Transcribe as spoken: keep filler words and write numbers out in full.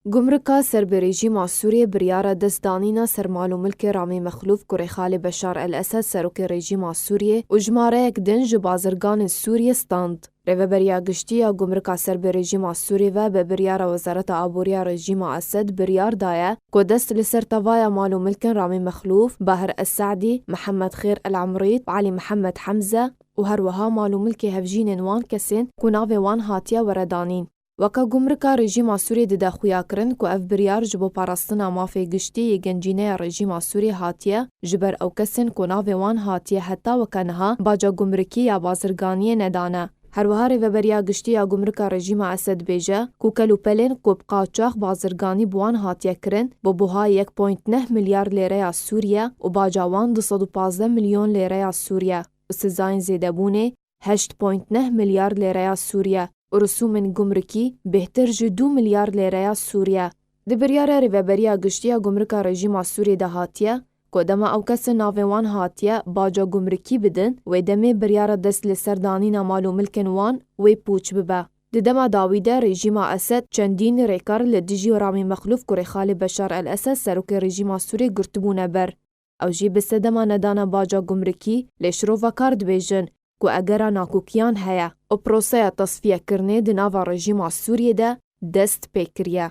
Gumrika ser bi rejîma Sûriyê biryara destdanîna ser mal û milkê Ramî Mexlûf kurê xalê Beşar El Esed serokê rejîma Sûriyê û jimareyek din ji bazirganên Sûriyê stand. Rêveberiya Giştî ya Gumrika ser bi rejîma Sûriyê ve bi biryara Wezareta Aboriya rejîma Esed biryar daye ku dest li ser tevaya mal û milkên Ramî Mexlûf, Bahir Es Se'dî, Mihemed Xêr El Emrît û Elî Mihemed Hemze û her wiha mal û milkê hevjînên wan kesên ku navê wan hatiye were danîn. Weke gumrika rejîma Sûriyê dide xuyakirin ku ev biryar ji bo parastina mafê giştî yê gencîneya rejîma Sûriyê hatiye, ji ber ew kesên ku navê wan hatiye heta weke niha baca gumrikî ya bazirganiyê nedane. Her wiha Rêveberiya Giştî ya Gumrika rejîma Esed dibêje ku kel û pelên ku bi qaçax bazirganî bi wan hatiye kirin, bi buha yek point neh milyar lêreya Sûriye û baca wan du sed û pazdeh milyon lêreya Sûriye û sizayên zêdebûnê heşt point neh milyar lêreya Sûriye û risûmên gumrikî bêhtir ji du milyar lêreya Sûriye. Di biryara Rêveberiya Giştî ya Gumrika rejîma Sûriyê de hatiye ku dema ew kesên navê wan hatiye baca gumrikî bidin, wê demê biryara dest li ser danîna mal û milkên wan wê pûç bibe. Di dema dawî de rejîma Esed çendîn rêkar li dijî Ramî Mexlûf kurê xalê Beşar El Esed serokê rejîma Sûriyê girtibûne ber. Ew jî bi sedema nedana baca gumrikî lê şirovakar dibêjin ku egera nakokiyan heye û proseya tesfiyekirinê di nava rejîma Sûriyê de dest pê kiriye.